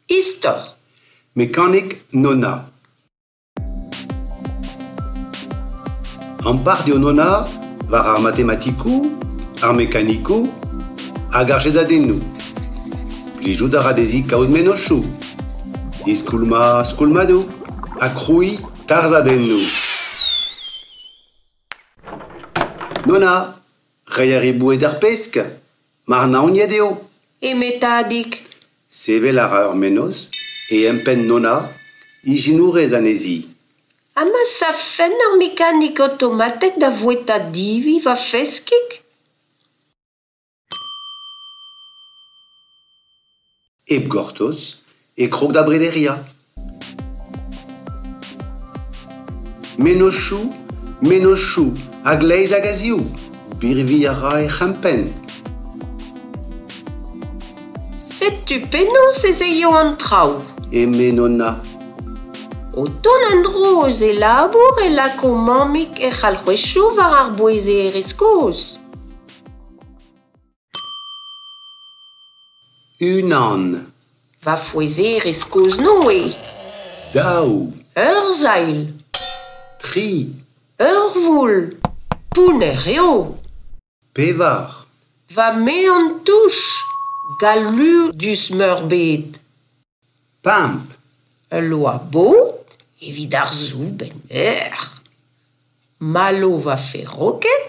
Istor. Mekanik Nonna. Ampart eo Nonna war ar matematikoù, ar mekanikoù hag ar jedadennoù. Plijout a ra dezhi kaout mennozhioù, diskoulmañ skoulmadoù ha krouiñ tarzhadennoù. Nonna, reiñ a ri boued d'ar pesk? Marnaoniet eo. Eme Tadig. Sevel a ra ur mennozh e empenn Nonna, ijinourez anezhi. Ha ma savfen ur mekanik aotomatek da voueta divi va feskig? Hep gortoz e krog da brederiañ. Mennozhioù, mennozhioù, a-gleiz hag a-ziv, birviñ a ra he c'hempenn. Setu penaos ez eio an traoù. Eme Nonna. O tont en-dro eus e labour e lako mammig hec'h alc'hwezioù war ar bouezerez kozh. Unan. Va fouezerez kozh-Noe. Daou. Ur sailh. Tri. Ur voul. Pounner eo. Pevar. Va mean-touch, galloudus-meurbet. Pemp. Ul loa-bod evit ar soubenn eur. Malo va feroked.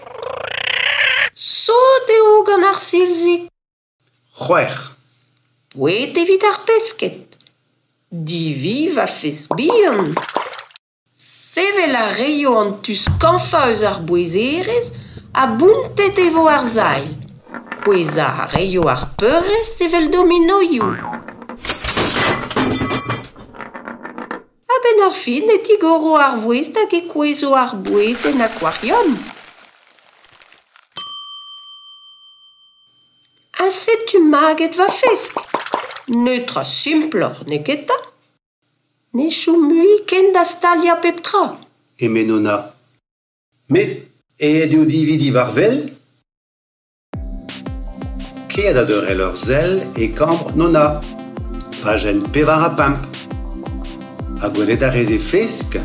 Sot eo gant ar silzig. C'hwec'h. Boued evit ar pesked. Divi va fezh bihan. Sevel a reio an tu skañvañ eus ar bouezerez ha bountet e vo ar sailh. Kouezhañ a reio ar peurrest evel dominoioù. A-benn ar fin e tigoro ar voest hag e kouezho ar boued en akwariom. Ha setu maget va fesk. Netra simploc'h, neketa? Ne chom mui ken da staliañ pep tra. Eme Nonna. Met aet eo Divi diwar wel? Kae da deurel ur sell e kambr Nonna, pajenn 45. Ha gwelet a rez he fesk?